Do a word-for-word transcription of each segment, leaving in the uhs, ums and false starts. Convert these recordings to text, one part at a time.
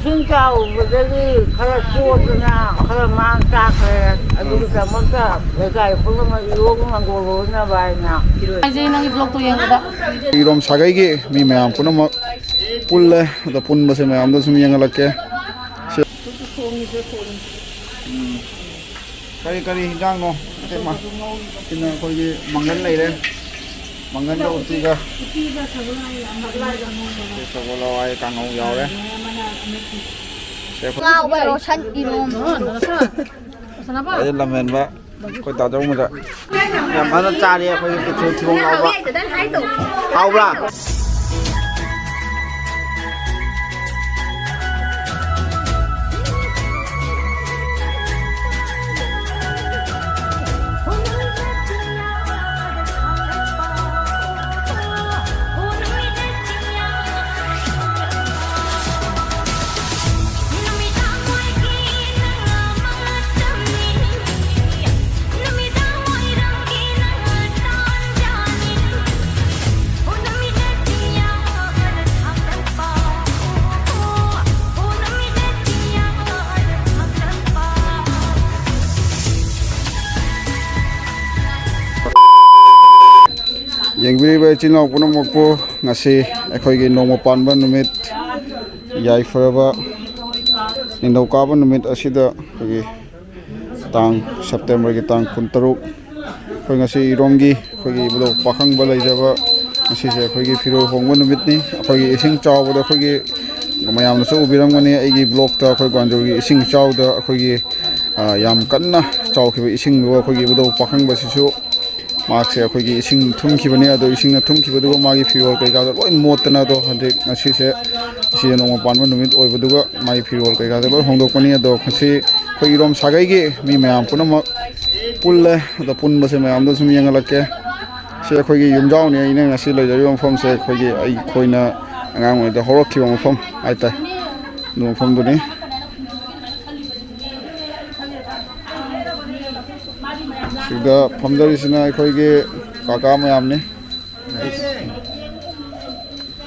ꯏꯁꯤꯡ ꯆꯥꯎꯕꯗꯒꯤ ꯈꯔ ꯆꯣꯠꯇꯅ ꯈꯔ ꯃꯥꯡ ꯆꯥꯛꯈ꯭ꯔꯦ꯫ ꯑꯗꯨꯒꯤꯗꯃꯛꯇ ꯂꯩꯀꯥꯏ ꯄꯨꯝꯅꯃꯛ ꯏꯔꯣꯛ ꯃꯪꯒꯣꯜ ꯑꯣꯏꯅꯕ ꯍꯥꯏꯅ꯫ ꯍꯥꯏꯖꯩ ꯅꯪꯒꯤ ꯕ꯭ꯂꯣꯛꯇꯣ ꯌꯦꯡꯕꯗ꯫ ꯏꯔꯣꯝ ꯁꯥꯒꯩꯒꯤ ꯃꯤ ꯃꯌꯥꯝ ꯄꯨꯝꯅꯃꯛ ꯄꯨꯜꯂꯦ꯫ ꯑꯗꯣ ꯄꯨꯟꯕꯁꯦ ꯃꯌꯥꯝꯗ ꯁꯨꯝ ꯌꯦꯡꯍꯜꯂꯛꯀꯦ꯫ ꯁꯦ꯫ ꯎꯝ꯫ ꯀꯔꯤ ꯀꯔꯤ ꯍꯤꯟꯖꯥꯡꯅꯣ? ꯏꯇꯩꯃ? ꯁꯤꯅ ꯑꯩꯈꯣꯏꯒꯤ ꯃꯪꯒꯟ ꯂꯩꯔꯦ꯫ ꯃꯪꯒꯟꯒ ꯎꯇꯤꯒ꯫ ꯎꯇꯤꯒ ꯁꯒꯣꯜ ꯍꯋꯥꯏ ꯑꯃ ꯂꯩꯔꯦ꯫ ꯁꯒꯣꯜ ꯍꯋꯥꯏ ꯀꯥꯡꯍꯧ ꯌꯥꯎꯔꯦ꯫ ꯃꯌꯥꯟ ꯃꯅꯥ ꯑꯃꯦꯠꯄꯤ꯫ ꯁꯦ, ꯑꯩꯈꯣꯏ ꯉꯥꯎꯕ ꯔꯣꯁꯟ ꯏꯔꯣꯝ꯫ ꯑꯩ ꯂꯝꯍꯦꯟꯕ ꯑꯩꯈꯣꯏ ꯇꯥꯖꯧ ꯃꯆꯥ꯫ ꯌꯥꯝ ꯐꯖꯅ ꯆꯥꯔꯤ ꯑꯩꯈꯣꯏꯒꯤ ꯀꯤꯠꯁꯨ ꯊꯤꯕꯣꯡ ꯂꯥꯎꯕ꯫ ꯍꯥꯎꯕ꯭ꯔꯥ? ꯌꯦꯡꯕꯤꯔꯤꯕ ꯏꯆꯤꯜ ꯏꯅꯥꯎ ꯄꯨꯝꯅꯃꯛꯄꯨ ꯉꯁꯤ ꯑꯩꯈꯣꯏꯒꯤ ꯅꯣꯡꯃ ꯄꯥꯟꯕ ꯅꯨꯃꯤꯠ, ꯌꯥꯏꯐꯔꯕ ꯅꯤꯡꯊꯧꯀꯥꯕ ꯅꯨꯃꯤꯠ ꯑꯁꯤꯗ ꯑꯩꯈꯣꯏꯒꯤ ꯇꯥꯡ, ꯁꯦꯞꯇꯦꯝꯕꯔꯒꯤ ꯇꯥꯡ ꯀꯨꯟꯇꯔꯨꯛ, ꯑꯩꯈꯣꯏ ꯉꯁꯤ ꯏꯔꯣꯝꯒꯤ ꯑꯩꯈꯣꯏꯒꯤ ꯏꯕꯨꯙꯧ ꯄꯥꯈꯪꯕ ꯂꯩꯖꯕ ꯉꯁꯤꯁꯦ ꯑꯩꯈꯣꯏꯒꯤ ꯐꯤꯔꯣꯜ ꯍꯣꯡꯕ ꯅꯨꯃꯤꯠꯅꯤ꯫ ꯑꯩꯈꯣꯏꯒꯤ ꯏꯁꯤꯡ ꯆꯥꯎꯕꯗ ꯑꯩꯈꯣꯏꯒꯤ ꯃꯌꯥꯝꯅꯁꯨ ꯎꯕꯤꯔꯝꯒꯅꯤ, ꯑꯩꯒꯤ ꯕ꯭ꯂꯣꯛꯇ ꯑꯩꯈꯣꯏ ꯒ꯭ꯋꯥꯟꯖꯧꯒꯤ ꯏꯁꯤꯡ ꯏꯆꯥꯎꯗ ꯑꯩꯈꯣꯏꯒꯤ, ꯑ, ꯌꯥꯝ ꯀꯟꯅ ꯆꯥꯎꯈꯤꯕ ꯏꯁꯤꯡꯗꯨꯒ ꯑꯩꯈꯣꯏꯒꯤ ꯏꯕꯨꯙꯧ ꯄꯥꯈꯪꯕꯁꯤꯁꯨ ꯃꯍꯥꯛꯁꯦ ꯑꯩꯈꯣꯏꯒꯤ ꯏꯁꯤꯡ ꯊꯨꯝꯈꯤꯕꯅꯤ꯫ ꯑꯗꯣ ꯏꯁꯤꯡꯅ ꯊꯨꯝꯈꯤꯕꯗꯨꯒ ꯃꯥꯒꯤ ꯐꯤꯔꯣꯜ ꯀꯩꯀꯥꯗꯣ ꯂꯣꯏ ꯃꯣꯠꯇꯅ, ꯑꯗꯣ ꯍꯧꯖꯤꯛ ꯉꯁꯤꯁꯦ ꯏꯆꯦ ꯅꯣꯡꯃ ꯄꯥꯟꯕ ꯅꯨꯃꯤꯠ ꯑꯣꯏꯕꯗꯨꯒ ꯃꯥꯒꯤ ꯐꯤꯔꯣꯜ ꯀꯩꯀꯥꯗꯣ ꯂꯣꯏ ꯍꯣꯡꯗꯣꯛꯄꯅꯤ꯫ ꯑꯗꯣ ꯉꯁꯤ ꯑꯩꯈꯣꯏ ꯏꯔꯣꯝ ꯁꯥꯒꯩꯒꯤ ꯃꯤ ꯃꯌꯥꯝ ꯄꯨꯝꯅꯃꯛ ꯄꯨꯜꯂꯦ꯫ ꯑꯗꯣ ꯄꯨꯟꯕꯁꯦ ꯃꯌꯥꯝꯗ ꯁꯨꯝ ꯌꯦꯡꯍꯜꯂꯛꯀꯦ꯫ ꯁꯤ ꯑꯩꯈꯣꯏꯒꯤ ꯌꯨꯝꯖꯥꯎꯅꯤ, ꯑꯩꯅ ꯉꯁꯤ ꯂꯩꯖꯔꯤꯕ ꯃꯐꯝꯁꯦ ꯑꯩꯈꯣꯏꯒꯤ, ꯑꯩꯈꯣꯏꯅ ꯑꯉꯥꯡ ꯑꯣꯏꯔꯤꯉꯩꯗ ꯍꯧꯔꯛꯈꯤꯕ ꯃꯐꯝ ꯍꯥꯏꯇꯥꯔꯦ꯫ ꯑꯗꯨ ꯃꯐꯝꯗꯨꯅꯤ꯫ ꯁꯤꯗ ꯐꯝꯖꯔꯤꯁꯤꯅ ꯑꯩꯈꯣꯏꯒꯤ ꯀꯥꯀꯥ ꯃꯌꯥꯝꯅꯤ꯫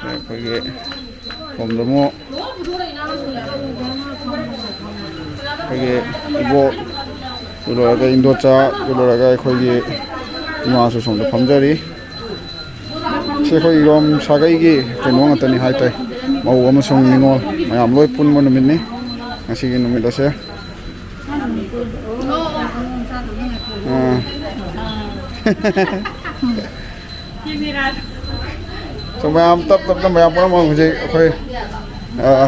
ꯑꯩꯈꯣꯏꯒꯤ ꯁꯣꯝꯗ ꯑꯃꯨꯛ ꯏꯕꯣꯛ, ꯑꯗꯨ ꯂꯣꯏꯔꯒ ꯏꯟꯗꯣꯆꯥ, ꯑꯗꯨ ꯂꯣꯏꯔꯒ ꯑꯩꯈꯣꯏꯒꯤ ꯏꯃꯥꯁꯨ ꯁꯣꯝꯗ ꯐꯝꯖꯔꯤ꯫ ꯁꯤ ꯑꯩꯈꯣꯏ ꯏꯔꯣꯝ ꯁꯥꯒꯩꯒꯤ ꯀꯩꯅꯣ ꯉꯥꯛꯇꯅꯤ ꯍꯥꯏꯇꯥꯔꯦ꯫ ꯃꯧ ꯑꯃꯁꯨꯡ ꯅꯤꯉꯣꯜ ꯃꯌꯥꯝ ꯂꯣꯏ ꯄꯨꯟꯕ ꯅꯨꯃꯤꯠꯅꯤ ꯉꯁꯤꯒꯤ ꯅꯨꯃꯤꯠ ꯑꯁꯦ꯫ ꯑꯥ꯫ So, ꯃꯌꯥꯝ ꯇꯞ ꯇꯞꯅ ꯃꯌꯥꯝ ꯄꯨꯝꯅꯃꯛ ꯍꯧꯖꯤꯛ ꯑꯩꯈꯣꯏ, ꯑ,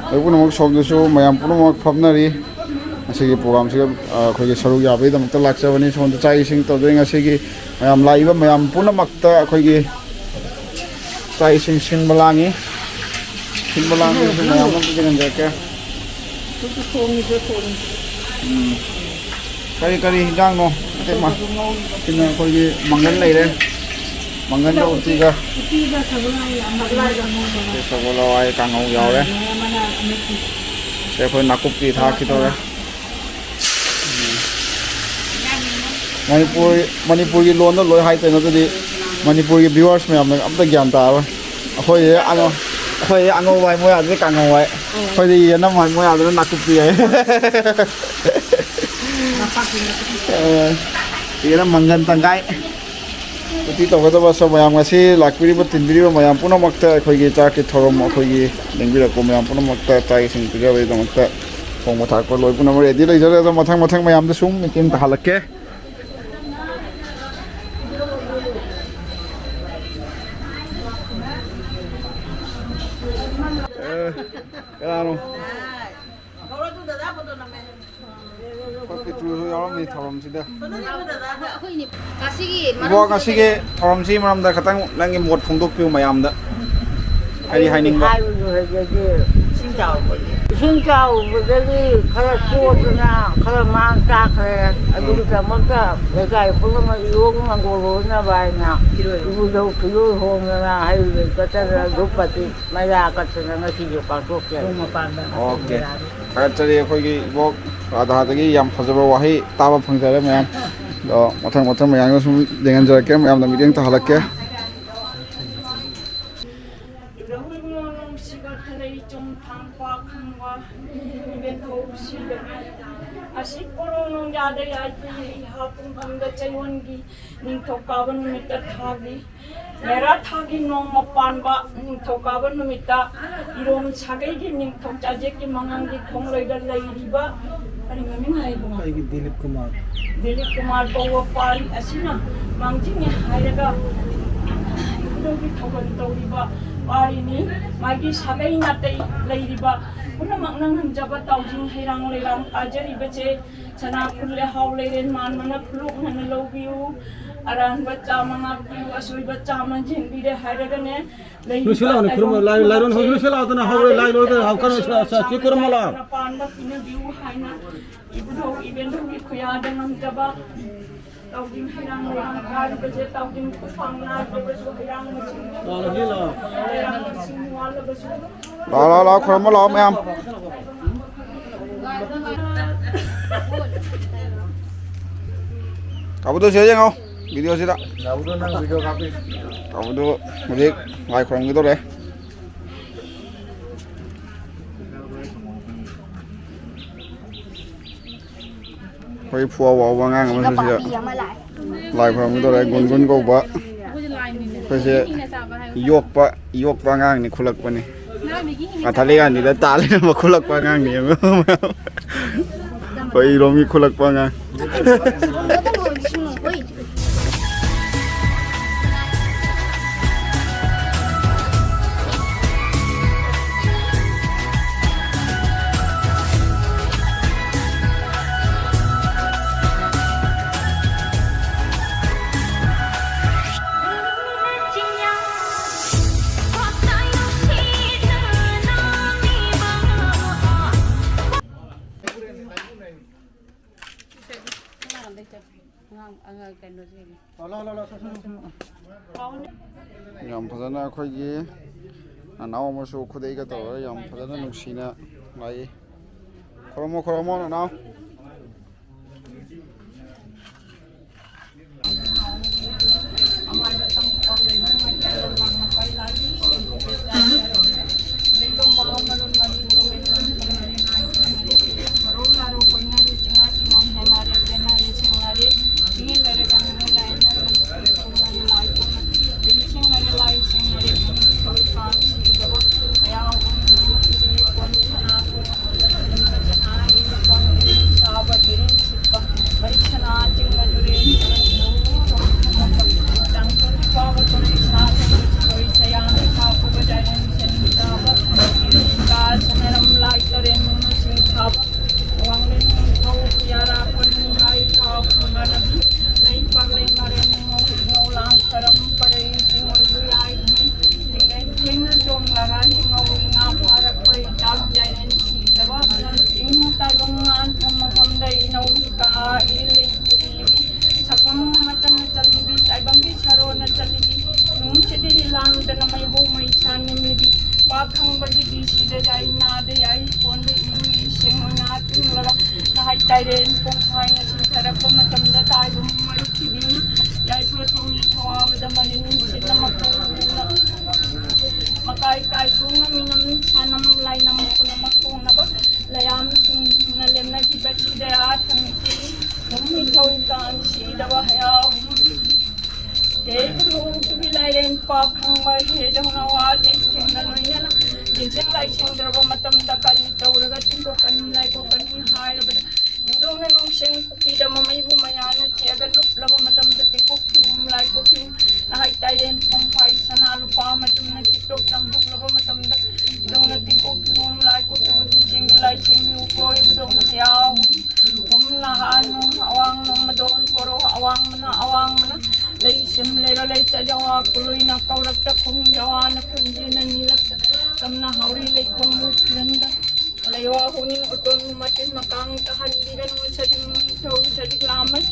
ꯑꯩꯈꯣꯏ ꯄꯨꯝꯅꯃꯛ ꯁꯣꯝꯗꯁꯨ ꯃꯌꯥꯝ ꯄꯨꯝꯅꯃꯛ ꯐꯝꯅꯔꯤ꯫ ꯉꯁꯤꯒꯤ ꯄ꯭ꯔꯣꯒ꯭ꯔꯥꯝꯁꯤꯗ, ꯑ, ꯑꯩꯈꯣꯏꯒꯤ ꯁꯔꯨꯛ ꯌꯥꯕꯒꯤꯗꯃꯛꯇ ꯂꯥꯛꯆꯕꯅꯤ꯫ ꯁꯣꯝꯗ ꯆꯥꯛ ꯏꯁꯤꯡ ꯇꯧꯗꯣꯏ꯫ ꯉꯁꯤꯒꯤ ꯃꯌꯥꯝ ꯂꯥꯛꯏꯕ ꯃꯌꯥꯝ ꯄꯨꯝꯅꯃꯛꯇ ꯑꯩꯈꯣꯏꯒꯤ ꯆꯥꯛ ꯏꯁꯤꯡ ꯁꯤꯟꯕ ꯂꯥꯡꯉꯤ꯫ ꯁꯤꯟꯕ ꯂꯥꯡꯕꯁꯨ ꯃꯌꯥꯝ ꯑꯃ ꯄꯤꯖꯍꯟꯖꯔꯛꯀꯦ꯫ ꯎꯝ꯫ ꯀꯔꯤ ꯀꯔꯤ ꯍꯤꯟꯖꯥꯡꯅꯣ? ꯁꯤꯅ ꯑꯩꯈꯣꯏꯒꯤ ꯃꯪꯒꯟ ꯂꯩꯔꯦ꯫ ꯃꯪꯒꯟꯒ ꯎꯇꯤꯒ꯫ ꯁꯒꯣꯜ ꯍꯋꯥꯏ ꯀꯥꯡꯉꯧ ꯌꯥꯎꯔꯦ꯫ ꯁꯤ ꯑꯩꯈꯣꯏ ꯅꯥꯀꯨꯞꯄꯤ ꯊꯥꯛꯈꯤꯗꯧꯔꯦ꯫ ꯃꯅꯤꯄꯨꯔ, ꯃꯅꯤꯄꯨꯔꯒꯤ ꯂꯣꯟꯗ ꯂꯣꯏ ꯍꯥꯏꯇꯣꯏꯅꯦ, ꯑꯗꯨꯗꯤ ꯃꯅꯤꯄꯨꯔꯒꯤ viewers ꯃꯌꯥꯝꯅ ꯑꯝꯇ ꯒ꯭ꯌꯥꯟ ꯇꯥꯔꯔꯣꯏ꯫ ꯑꯩꯈꯣꯏꯗꯤ ꯑꯉꯧ-, ꯑꯩꯈꯣꯏꯗꯤ ꯑꯉꯧꯕ ꯍꯥꯏ, ꯃꯣꯏ ꯑꯥꯗꯗꯤ ꯀꯥꯡꯉꯧ ꯍꯥꯏ꯫ ꯑꯩꯈꯣꯏꯗꯤ ꯌꯦꯅꯝ ꯍꯥꯏ, ꯃꯣꯏ ꯑꯥꯗꯅ ꯅꯥꯀꯨꯞꯄꯤ ꯍꯥꯏ꯫ ꯑ, ꯌꯦꯅꯝ ꯃꯪꯒꯟ ꯇꯪꯈꯥꯏ꯫ ꯎꯇꯤ ꯇꯧꯒꯗꯕ꯫ So, ꯃꯌꯥꯝ ꯉꯁꯤ ꯂꯥꯛꯄꯤꯔꯤꯕ, ꯇꯤꯟꯕꯤꯔꯤꯕ ꯃꯌꯥꯝ ꯄꯨꯝꯅꯃꯛꯇ ꯑꯩꯈꯣꯏꯒꯤ ꯆꯥꯛꯀꯤ ꯊꯧꯔꯝ, ꯑꯩꯈꯣꯏꯒꯤ ꯂꯦꯡꯕꯤꯔꯛꯄ ꯃꯌꯥꯝ ꯄꯨꯝꯅꯃꯛꯇ ꯆꯥꯛ ꯏꯁꯤꯡ ꯄꯤꯖꯕꯒꯤꯗꯃꯛꯇ ꯊꯣꯡꯕ ꯊꯥꯛꯄ ꯂꯣꯏ ꯄꯨꯝꯅꯃꯛ ready ꯂꯩꯖꯔꯦ꯫ ꯑꯗꯣ ꯃꯊꯪ ꯃꯊꯪ ꯃꯌꯥꯝꯗ ꯁꯨꯝ ꯃꯤꯠꯌꯦꯡ ꯇꯥꯍꯜꯂꯛꯀꯦ꯫ ꯑꯦ, ꯀꯅꯥꯅꯣ? ꯑꯩꯈꯣꯏ ꯄꯤꯇ꯭ꯔꯨꯁꯨ ꯌꯥꯎꯔꯝꯃꯤ ꯊꯧꯔꯝꯁꯤꯗ꯫ ꯉꯁꯤꯒꯤ ꯏꯕꯣ, ꯃꯔꯝꯁꯤꯗ ꯉꯁꯤꯒꯤ ꯊꯧꯔꯝꯁꯤꯒꯤ ꯃꯔꯝꯗ ꯈꯤꯇꯪ ꯅꯪꯒꯤ ꯃꯣꯠ ꯐꯣꯡꯗꯣꯛꯄꯤꯌꯨ ꯃꯌꯥꯝꯗ꯫ ꯀꯔꯤ ꯍꯥꯏꯅꯤꯡꯕ? ꯍꯥꯏꯕꯗꯨ ꯍꯧꯖꯤꯛꯇꯤ ꯏꯁꯤꯡ ꯆꯥꯎꯕꯒꯤ꯫ ꯏꯁꯤꯡ ꯆꯥꯎꯕꯗꯒꯤ ꯈꯔ ꯆꯣꯠꯇꯅ ꯈꯔ ꯃꯥꯡ ꯇꯥꯛꯈ꯭ꯔꯦ꯫ ꯑꯗꯨꯒꯤꯗꯃꯛꯇ ꯂꯩꯀꯥꯏ ꯄꯨꯝꯅꯃꯛ ꯏꯌꯣꯡ ꯃꯪꯒꯣꯜ ꯑꯣꯏꯅꯕ ꯍꯥꯏꯅ ꯏꯕꯨꯙꯧ ꯐꯤꯔꯣꯜ ꯍꯣꯡꯗꯅ ꯍꯩ ꯂꯩ ꯀꯠꯇꯅ ꯙꯨꯞ ꯀꯠꯇꯤ ꯃꯩꯔꯥ ꯀꯠꯇꯅ ꯉꯁꯤꯁꯦ ꯄꯥꯡꯊꯣꯛꯆꯔꯤ꯫ ꯑꯣꯀꯦ꯫ ꯊꯥꯒꯠꯆꯔꯤ ꯑꯩꯈꯣꯏꯒꯤ ꯏꯕꯣꯛ ꯔꯥꯙꯥꯗꯒꯤ ꯌꯥꯝ ꯐꯖꯕ ꯋꯥꯍꯩ ꯇꯥꯕ ꯐꯪꯖꯔꯦ ꯃꯌꯥꯝ꯫ ꯑꯗꯣ ꯃꯊꯪ ꯃꯊꯪ ꯃꯌꯥꯝꯒ ꯁꯨꯝ ꯌꯦꯡꯍꯟꯖꯔꯛꯀꯦ, ꯃꯌꯥꯝꯅ ꯃꯤꯠꯌꯦꯡ ꯇꯥꯍꯜꯂꯛꯀꯦ꯫ ꯊꯥꯡꯄꯥꯛ ꯈꯪꯕ ꯏꯕꯦꯟꯊꯧ ꯁꯤꯗ ꯑꯁꯤ ꯀꯣꯔꯣꯡ ꯅꯣꯡꯖꯥꯗ ꯌꯥꯏ ꯏꯍꯥ ꯄꯨꯡꯐꯝꯗ ꯆꯌꯣꯜꯒꯤ ꯅꯤꯡꯊꯧꯀꯥꯕ ꯅꯨꯃꯤꯠꯇ ꯊꯥꯒꯤ ꯃꯦꯔꯥ ꯊꯥꯒꯤ ꯅꯣꯡꯃ ꯄꯥꯟꯕ ꯅꯤꯡꯊꯧꯀꯥꯕ ꯅꯨꯃꯤꯠꯇ ꯏꯔꯣꯝ ꯁꯥꯒꯩꯒꯤ ꯅꯤꯡꯊꯧ ꯆꯥꯖꯦꯛꯀꯤ ꯃꯉꯥꯡꯒꯤ ꯈꯣꯡꯂꯣꯏꯗ ꯂꯩꯔꯤꯕ ꯀꯔꯤ ꯃꯃꯤꯡ ꯍꯥꯏꯕꯅꯣ? ꯑꯩꯒꯤ ꯗꯤꯂꯤꯞ ꯀꯨꯃꯥꯔ꯫ ꯗꯤꯂꯤꯞ ꯀꯨꯃꯥꯔ ꯀꯧꯕ ꯄꯥꯔꯤ ꯑꯁꯤꯅ ꯃꯥꯡꯖꯤꯡꯉꯦ ꯍꯥꯏꯔꯒ ꯏꯕꯨꯙꯧꯒꯤ ꯊꯧꯒꯜ ꯇꯧꯔꯤꯕ ꯄꯥꯔꯤꯅꯤ꯫ ꯃꯥꯒꯤ ꯁꯥꯒꯩ ꯅꯥꯇꯩ ꯂꯩꯔꯤꯕ ꯄꯨꯝꯅꯃꯛꯅ ꯉꯝꯖꯕ ꯇꯥꯎꯖꯤꯡ ꯍꯩꯔꯥꯡ ꯂꯩꯔꯥꯡ ꯇꯥꯖꯔꯤꯕꯁꯦ ꯁꯅꯥ ꯈꯨꯜꯂꯦ ꯍꯥꯎ ꯂꯩꯔꯦ ꯃꯥꯟꯕꯅ ꯈꯨꯂꯣꯛꯅꯅ ꯂꯧꯕꯤꯌꯨ꯫ ꯑꯔꯥꯟꯕ ꯆꯥꯝꯃ ꯉꯥꯛꯄꯤꯌꯨ, ꯑꯁꯣꯏꯕ ꯆꯥꯝꯃ ꯆꯦꯟꯕꯤꯔꯦ ꯍꯥꯏꯔꯒꯅꯦ ꯂꯩꯔꯤꯕ ꯂꯣꯏꯁꯤꯜꯂꯛꯑꯣꯅꯦ, ꯈꯨꯔꯨꯝꯃꯣ꯫ ꯂꯥꯏ-, ꯂꯥꯏꯔꯣꯟ ꯍꯧꯖꯤꯛ ꯂꯣꯏꯁꯤꯜꯂꯛꯑꯣ ꯑꯗꯨꯅ ꯍꯧꯔꯦ, ꯂꯥꯏ ꯂꯣꯏꯔꯦ, ꯍꯧ-, ꯀꯩꯅꯣ, ꯁ-, ꯁ-, ꯁꯤ ꯈꯨꯔꯨꯝꯃꯣ ꯂꯥꯎ꯫ ꯄꯥꯟꯕ ꯄꯤꯅꯕꯤꯌꯨ ꯍꯥꯏꯅ ꯏꯕꯨꯙꯧ ꯏꯕꯦꯟꯗꯧꯒꯤ ꯈꯨꯌꯥꯗ ꯉꯝꯖꯕ ꯇꯥꯎꯖꯤꯡ ꯍꯩꯔꯥꯡ ꯂꯩꯔꯥꯡ ꯀꯥꯔꯤꯕꯁꯦ ꯇꯥꯎꯖꯤꯡ ꯈꯨꯐꯪ ꯅꯥꯏꯗ꯭ꯔꯕꯁꯨ ꯍꯩꯔꯥꯡ ꯃꯁꯤꯡ ꯂꯥꯛꯑꯣ, ꯁꯤ ꯂꯥꯛꯑꯣ꯫ ꯍꯩꯔꯥꯡ ꯃꯁꯤꯡ ꯋꯥꯠꯂꯕꯁꯨ ꯂꯥꯛꯑꯣ, ꯂꯥꯛꯑꯣ, ꯂꯥꯛꯑꯣ, ꯈꯨꯔꯨꯝꯃꯣ ꯂꯥꯛꯑꯣ ꯃꯌꯥꯝ꯫ ꯀꯥꯕꯨꯗꯣ ꯁꯤꯗ ꯌꯦꯡꯉꯣ, ꯚꯤꯗꯤꯑꯣꯁꯤꯗ꯫ ꯀꯥꯕꯨꯗꯣ ꯅꯪ ꯚꯤꯗꯤꯑꯣ ꯀꯥꯞꯄꯤ꯫ ꯀꯥꯕꯨꯗꯣ ꯍꯧꯖꯤꯛ ꯂꯥꯏ ꯈꯨꯔꯨꯝꯒꯗꯧꯔꯦ꯫ ꯑꯩꯈꯣꯏ ꯐꯨꯋꯥ ꯋꯥꯎꯕ ꯑꯉꯥꯡ ꯑꯃꯁꯨ ꯁꯤꯗ ꯄꯥꯄꯤ ꯑꯃ ꯂꯥꯛꯑꯦ꯫ ꯂꯥꯏ ꯈꯨꯔꯨꯝꯒꯗꯧꯔꯦ, ꯒꯨꯟꯒꯨꯟ ꯀꯧꯕ꯫ ꯑꯩꯈꯣꯏꯁꯦ ꯌꯣꯛꯄ, ꯌꯣꯛꯄ ꯑꯉꯥꯡꯅꯤ ꯈꯨꯂꯛꯄꯅꯤ꯫ ꯃꯊꯥꯂꯤ ꯌꯥꯟꯗꯤꯗ ꯇꯥ ꯂꯩꯔꯝꯕ ꯈꯨꯂꯛꯄ ꯑꯉꯥꯡꯅꯤ꯫ ꯑꯩꯈꯣꯏ ꯏꯔꯣꯝꯒꯤ ꯈꯨꯂꯛꯄ ꯑꯉꯥꯡ꯫ ꯌꯥꯝ ꯐꯖꯅ ꯑꯩꯈꯣꯏꯒꯤ ꯅꯅꯥꯎ ꯑꯃꯁꯨ ꯈꯨꯗꯩꯒ ꯇꯧꯔꯒ ꯌꯥꯝ ꯐꯖꯅ ꯅꯨꯡꯁꯤꯅ ꯂꯥꯛꯏ꯫ ꯈꯨꯔꯨꯝꯃꯣ, ꯈꯨꯔꯨꯝꯃꯣ ꯅꯅꯥꯎ꯫ ꯂꯥꯏꯔꯦꯟ ꯀꯣꯡꯐꯥꯏꯅ ꯁꯤꯊꯔꯛꯄ ꯃꯇꯝꯗ ꯇꯥꯏꯕ ꯃꯔꯨꯞ ꯊꯤꯕꯤꯅ ꯌꯥꯏꯐ ꯊꯧꯅꯤ ꯊꯧꯋꯥꯕꯗ ꯃꯔꯤꯟ ꯁꯤꯠꯅ ꯃꯈꯣꯡꯅ ꯃꯀꯥꯏ ꯀꯥꯏꯊꯣꯡꯅ ꯃꯤꯅꯝ ꯁꯥꯅꯝ ꯂꯥꯏꯅꯝ ꯄꯨꯝꯅꯃꯛ ꯊꯣꯡꯅꯕ ꯂꯌꯥꯝꯁꯤꯡꯅ ꯂꯦꯝꯅꯈꯤꯕ ꯁꯤꯗ ꯊꯝꯈꯤ꯫ ꯅꯨꯃꯤꯠ ꯊꯧꯔꯤꯀꯥꯟ ꯁꯤꯗꯕ ꯍꯌꯥꯎ ꯀꯩꯒꯨꯝꯕ ꯎꯗ꯭ꯔꯤꯕꯤ ꯂꯥꯏꯔꯦꯟ ꯄꯥꯛ ꯈꯪꯕ ꯍꯦꯗꯧꯅ ꯋꯥ ꯂꯩꯊꯦꯡꯅ ꯂꯣꯏꯅꯅ ꯌꯦꯡꯁꯤꯟ ꯂꯥꯏꯁꯦꯡꯗ꯭ꯔꯕ ꯃꯇꯝꯗ ꯀꯔꯤ ꯇꯧꯔꯒ ꯊꯤꯡꯗꯣꯛꯀꯅꯤ ꯂꯥꯏꯊꯣꯛꯀꯅꯤ ꯍꯥꯏꯔꯕꯗ ꯅꯤꯡꯊꯧꯅ ꯅꯨꯡꯁꯦꯡ ꯄꯨꯈ꯭ꯔꯤꯗ ꯃꯃꯩꯕꯨ ꯃꯌꯥꯅ ꯆꯦꯛꯑꯒ ꯂꯨꯞꯂꯕ ꯃꯇꯝꯗ ꯇꯦꯡꯀꯣꯛ ꯐꯤꯕꯨꯝ ꯂꯥꯏꯀꯣꯛ ꯐꯤꯕꯨꯝ ꯅꯍꯥꯏ ꯇꯥꯏꯔꯦꯟ ꯄꯣꯡꯐꯥꯏ ꯁꯅꯥ ꯂꯨꯄꯥ ꯃꯇꯨꯝꯅ ꯈꯤꯛꯇꯣꯛ ꯇꯝꯊꯣꯛꯂꯕ ꯃꯇꯝꯗ ꯅꯤꯡꯊꯧꯅ ꯇꯦꯡꯀꯣꯛ ꯐꯤꯕꯨꯝ ꯂꯥꯏꯀꯣꯛ ꯐꯤꯕꯨꯝ ꯆꯦꯡꯗꯨ ꯂꯥꯏ ꯆꯦꯡꯕꯤꯌꯨ ꯀꯣꯏꯕꯗꯧꯅ ꯀꯌꯥ ꯑꯍꯨꯝ ꯅꯍꯥꯟ ꯑꯋꯥꯡ ꯅꯣꯡꯃꯗꯣꯟ ꯀꯣꯔꯣ ꯑꯋꯥꯡꯕꯅ ꯑꯋꯥꯡꯕꯅ ꯂꯩ ꯁꯦꯝꯂꯦꯔꯣ ꯂꯩ ꯆꯖꯋꯥ ꯀꯨꯂꯣꯏꯅ ꯀꯧꯔꯛꯇ ꯈꯣꯡ ꯌꯋꯥꯅ ꯈꯨꯟꯖꯦꯟꯅ ꯅꯤꯂꯛꯇ ꯇꯝꯅ ꯍꯧꯔꯤ ꯂꯩꯈꯣꯡ ꯐꯤꯔꯟꯗ ꯂꯩꯋꯥ ꯍꯨꯅꯤꯡ ꯎꯇꯣꯟ ꯃꯇꯤꯟ ꯃꯀꯥꯡ ꯇꯥꯍꯟꯕꯤꯒꯅꯨ ꯁꯖꯤꯛ ꯅꯤꯡꯊꯧ ꯁꯖꯤꯛ ꯂꯥꯝꯃꯩ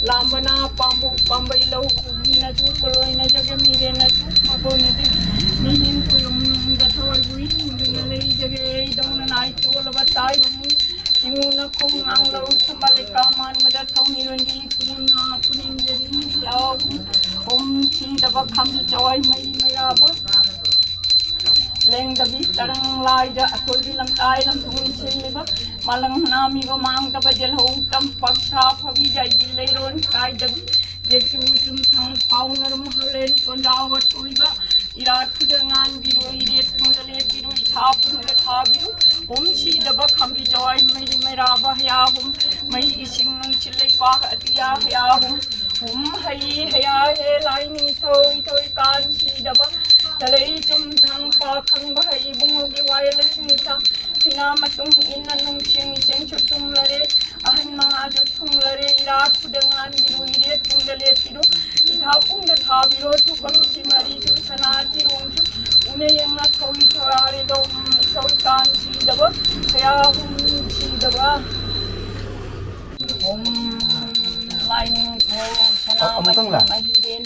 ꯂꯥꯝꯕꯅ ꯄꯥꯝꯕꯧ ꯄꯥꯝꯕꯩ ꯂꯧ ꯎꯕꯤꯅꯁꯨ ꯀꯣꯂꯣꯏꯅ ꯖꯒ ꯃꯤꯔꯦꯅꯁꯨ ꯃꯒꯣꯟꯅꯗꯤ ꯃꯤꯍꯤꯟ ꯈꯨꯌꯨꯝꯗ ꯊꯋꯥꯏꯕꯨ ꯏꯁꯤꯡꯗꯨꯅ ꯂꯩꯖꯒꯦ ꯑꯩꯗꯧꯅ ꯅꯥꯏꯊꯣꯛꯂꯕ ꯇꯥꯏꯕ ꯃꯤ ꯏꯃꯨꯡꯅ ꯈꯣꯡ ꯉꯥꯡꯂꯧ ꯊꯝꯕ ꯂꯩꯀꯥ ꯃꯥꯟꯕꯗ ꯊꯧꯅꯤꯔꯣꯟꯒꯤ ꯄꯨꯅꯤꯡꯅ ꯄꯨꯅꯤꯡꯖꯔꯤ ꯌꯥꯎ ꯍꯣꯝ ꯊꯤꯗꯕ ꯈꯝꯕꯤ ꯆꯋꯥꯏ ꯃꯩ ꯃꯩꯔꯥꯕ ꯂꯦꯡꯗꯕꯤ ꯇꯔꯪ ꯂꯥꯏꯗ ꯑꯀꯣꯏꯕꯤ ꯂꯝꯇꯥꯏ ꯂꯝꯊꯨꯝ ꯁꯤꯜꯂꯤꯕ ꯃꯥꯂꯪ ꯃꯅꯥꯃꯤꯕ ꯃꯥꯡꯗꯕ ꯌꯦꯜꯍꯧ ꯇꯝꯄꯥꯛ ꯁꯥ ꯐꯕꯤ ꯌꯥꯏꯕꯤ ꯂꯩꯔꯣꯟ ꯀꯥꯏꯗꯕꯤ ꯌꯦꯛꯇꯨ ꯆꯨꯝꯊꯪ ꯐꯥꯎꯅꯔꯨꯝ ꯍꯣꯂꯦꯟ ꯀꯣꯟꯖꯥꯎ ꯑꯇꯣꯏꯕ ꯏꯔꯥꯠ ꯈꯨꯗ ꯉꯥꯟꯕꯤꯔꯣꯏ ꯏꯔꯦꯠ ꯈꯨꯗ ꯂꯦꯞꯄꯤꯔꯣꯏ ꯏꯊꯥ ꯈꯨꯗ ꯊꯥꯕꯤꯔꯨ ꯍꯨꯝ ꯁꯤꯗꯕ ꯈꯝꯕꯤ ꯆꯋꯥꯏ ꯃꯩ ꯃꯩꯔꯥꯕ ꯍꯌꯥꯍꯨꯝ ꯃꯩ ꯏꯁꯤꯡ ꯅꯨꯡꯁꯤꯠ ꯂꯩꯄꯥꯛ ꯑꯇꯤꯌꯥ ꯍꯌꯥꯍꯨꯝ ꯍꯨꯝ ꯍꯩ ꯍꯌꯥ ꯍꯦ ꯂꯥꯏ ꯅꯤꯡꯊꯧ ꯏꯊꯣꯏ ꯀꯥꯟ ꯁꯤꯗꯕ ꯇꯂꯩ ꯆꯨꯝꯊꯪ ꯄꯥ ꯈꯪꯕ ꯍꯩ ꯏꯕꯨꯡꯉꯣꯒꯤ ꯋꯥꯌꯦꯜ ꯁꯤꯡꯊꯥ ꯐꯤꯅꯥ ꯃꯇꯨꯡ ꯏꯟꯅ ꯅꯨꯡꯁꯤꯡ ꯏꯁꯤꯡꯁꯨ ꯇꯨꯝꯂꯔꯦ ꯑꯍꯟ ꯃꯉꯥꯁꯨ ꯊꯨꯡꯂꯔꯦ ꯏꯔꯥꯠ ꯈꯨꯗ ꯉꯥꯟꯕꯤꯔꯨ ꯏꯔꯦꯠ ꯄꯨꯡꯗ ꯂꯦꯞꯄꯤꯔꯨ ꯏꯊꯥ ꯄꯨꯡꯗ ꯊꯥꯕꯤꯔꯣ ꯊꯨꯀꯝꯁꯤ ꯃꯔꯤꯁꯨ ꯁꯅꯥ ꯊꯤꯔꯣꯡꯁꯨ ꯎꯅ ꯌꯦꯡꯅ ꯊꯧꯔꯤ ꯊꯧꯔꯥꯔꯦꯗꯣ ꯏꯊꯧ ꯀꯥꯟ ꯁꯤꯗꯕ ꯀꯌꯥ ꯍꯨꯝ ꯁꯤꯗꯕ ꯍꯣꯝ ꯂꯥꯏꯅꯤꯡꯊꯧ ꯁꯅꯥ ꯑꯃꯨꯛꯇꯪ ꯂꯥ? ꯃꯍꯤꯔꯦꯟ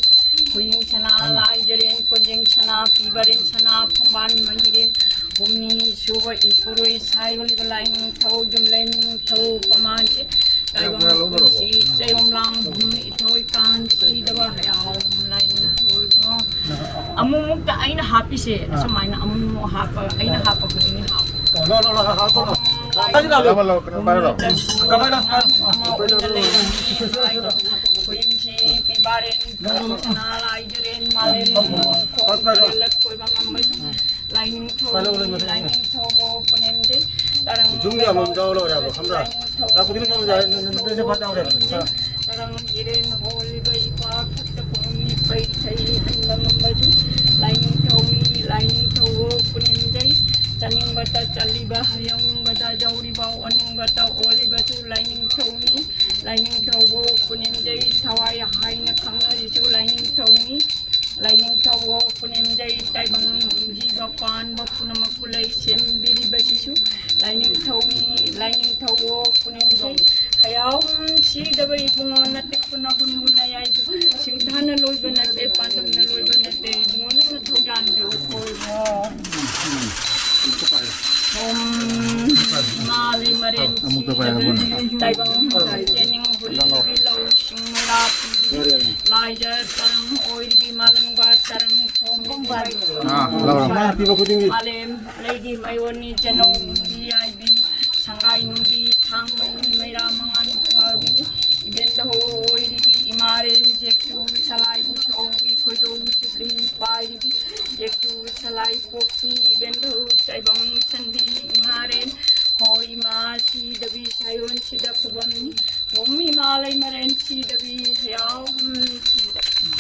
ꯍꯨꯏꯡ ꯁꯅꯥ ꯂꯥꯏꯖꯔꯦꯟ ꯀꯣꯟꯖꯦꯡ ꯁꯅꯥ ꯄꯤꯕꯔꯦꯟ ꯁꯅꯥ ꯐꯝꯕꯥꯟ ꯃꯍꯤꯔꯦꯟ ꯍꯨꯝꯅꯤ ꯁꯨꯕ ꯏꯄꯨꯔꯣꯏ ꯁꯥꯏ ꯑꯣꯏꯔꯤꯕ ꯂꯥꯏꯅꯤꯡꯊꯧ ꯌꯨꯝꯂꯦꯟ ꯅꯤꯡꯊꯧ ꯄꯃꯥꯟꯁꯦ ꯇꯥꯏꯕꯪ ꯄꯨꯟꯁꯤ ꯆꯌꯣꯝ ꯂꯥꯡ ꯍꯨꯝ ꯏꯊꯣꯏ ꯀꯥꯟ ꯁꯤꯗꯕ ꯍꯌꯥꯎ ꯂꯥꯏꯅꯤꯡꯊꯧ ꯑꯃꯨꯛꯃꯨꯛꯇ ꯑꯩꯅ ꯍꯥꯞꯄꯤꯁꯦ ꯑꯁꯨꯃꯥꯏꯅ ꯑꯃꯨꯛꯃꯨꯛ ꯍꯥꯞꯄ ꯑꯩꯅ ꯍꯥꯞꯄ ꯈꯨꯗꯤꯡꯒꯤ ꯍꯥꯞꯄ ꯈꯨꯌꯨꯝꯁꯤ ꯄꯤꯕꯥꯔꯦꯟ ꯁꯅꯥ ꯂꯥꯏꯖꯔꯦꯟ ꯃꯥꯂꯦꯝ ꯈꯣꯏꯕ ꯉꯝꯕ ꯂꯥꯏꯅꯤꯡꯊꯧ ꯂꯥꯏꯅꯤꯡꯊꯧꯕꯨ ꯄꯨꯅꯦꯝꯗꯦ ꯇꯔꯪ ꯌꯨꯝꯒꯤ ꯑꯃꯃꯝ ꯌꯥꯎꯔ ꯂꯣꯏꯔꯦ ꯍꯥꯏꯕ, ꯈꯪꯕ꯭ꯔꯥ? ꯂꯥꯏꯅꯤꯡꯊꯧ ꯂꯥꯛꯄꯗꯤ ꯅꯪ ꯌꯥꯏ, ꯅꯪ, ꯅꯪ, ꯅꯪ ꯐꯠ ꯌꯥꯎꯔꯦ꯫ ꯇꯔꯪ ꯏꯔꯦꯟ ꯍꯣꯜꯂꯤꯕ ꯏꯄꯥ ꯈꯛꯇ ꯄꯨꯝꯃꯤ ꯄꯩꯊꯩ ꯍꯟꯕ ꯉꯝꯕꯁꯨ ꯂꯥꯏꯅꯤꯡꯊꯧꯅꯤ꯫ ꯂꯥꯏꯅꯤꯡꯊꯧꯕꯨ ꯄꯨꯅꯦꯝꯗꯩ ꯆꯥꯅꯤꯡꯕꯇ ꯆꯠꯂꯤꯕ ꯍꯌꯥꯎꯅꯤꯡꯕꯇ ꯌꯧꯔꯤꯕ ꯑꯣꯅꯤꯡꯕꯇ ꯑꯣꯜꯂꯤꯕꯁꯨ ꯂꯥꯏꯅꯤꯡꯊꯧꯅꯤ꯫ ꯂꯥꯏꯅꯤꯡꯊꯧꯕꯨ ꯄꯨꯅꯦꯝꯗꯩ ꯊꯋꯥꯏ ꯍꯥꯏꯅ ꯈꯪꯅꯔꯤꯁꯨ ꯂꯥꯏꯅꯤꯡꯊꯧꯅꯤ꯫ ꯂꯥꯏꯅꯤꯡꯊꯧꯕꯨ ꯄꯨꯅꯦꯝꯗꯩ ꯇꯥꯏꯕꯪ ꯖꯤꯕ ꯄꯥꯟꯕ ꯄꯨꯝꯅꯃꯛꯄꯨ ꯂꯩ ꯁꯦꯝꯕꯤꯔꯤꯕꯁꯤꯁꯨ ꯂꯥꯏꯅꯤꯡꯊꯧꯅꯤ꯫ ꯂꯥꯏꯅꯤꯡꯊꯧꯕꯨ ꯄꯨꯅꯦꯝꯗꯩ ꯍꯌꯥꯎ ꯁꯤꯗꯕ ꯏꯕꯨꯡꯉꯣ ꯅꯠꯇꯦ ꯈꯨꯅ ꯍꯨꯟꯕꯨ ꯅꯌꯥꯏꯕꯨ ꯁꯤꯡꯊꯥꯅ ꯂꯣꯏꯕ ꯅꯠꯇꯦ ꯄꯥꯟꯗꯝꯅ ꯂꯣꯏꯕ ꯅꯠꯇꯦ ꯏꯕꯨꯡꯉꯣ ꯅꯪꯅ ꯊꯧꯖꯥꯟꯕꯤꯌꯨ ꯀꯣꯏꯕ꯫ ꯏꯃꯥ ꯂꯩꯃꯔꯦꯟ ꯑꯃꯨꯛꯇ ꯄꯥꯏꯔꯒ ꯁꯤꯗꯕꯤ ꯇꯥꯏꯕꯪ ꯆꯦꯅꯤꯡ ꯍꯨꯜꯂꯤꯕꯤ ꯂꯧꯁꯤꯡ ꯃꯩꯔꯥ ꯄꯤꯕꯤ ꯂꯥꯏꯖ ꯇꯔꯪ ꯑꯣꯏꯔꯤꯕꯤ ꯃꯥꯂꯪꯕ ꯇꯔꯪ ꯁꯣꯝꯕꯤꯕꯤ ꯑꯥ, ꯂꯧꯔꯣ꯫ ꯃꯥ ꯄꯤꯕ ꯈꯨꯗꯤꯡꯒꯤ ꯃꯥꯂꯦꯝ ꯂꯩꯒꯤ ꯃꯌꯣꯟꯅꯤ ꯖꯅꯧ ꯅꯨꯡꯕꯤ ꯌꯥꯏꯕꯤ ꯁꯪꯒꯥꯏ ꯅꯨꯡꯕꯤ ꯊꯥꯡꯃꯩ ꯃꯩꯔꯥ ꯃꯉꯥꯟ ꯐꯕꯤ ꯏꯕꯦꯟꯗ ꯑꯣꯏꯔꯤꯕꯤ ꯏꯃꯥꯔꯦꯟ ꯖꯦꯛꯇꯨ ꯁꯂꯥꯏꯕꯨ ꯁꯧꯕꯤ ꯈꯣꯏꯗꯧ ꯆꯨꯞꯂꯤ ꯄꯥꯏꯔꯤꯕꯤ ꯖꯦꯛꯇꯨ ꯁꯂꯥꯏ ꯄꯣꯛꯄꯤ ꯏꯕꯦꯟꯗꯧ ꯆꯥꯏꯕꯪ ꯁꯟꯕꯤ ꯏꯃꯥꯔꯦꯟ ꯍꯣ ꯏꯃꯥ ꯁꯤꯗꯕꯤ ꯁꯥꯏꯌꯣꯟ ꯁꯤꯗ ꯈꯨꯕꯝꯅꯤ꯫ ꯍꯣꯝ ꯏꯃꯥ ꯂꯩꯃꯔꯦꯟ ꯁꯤꯗꯕꯤ ꯍꯌꯥꯎ ꯍꯨꯝ ꯁꯤꯗꯕꯤ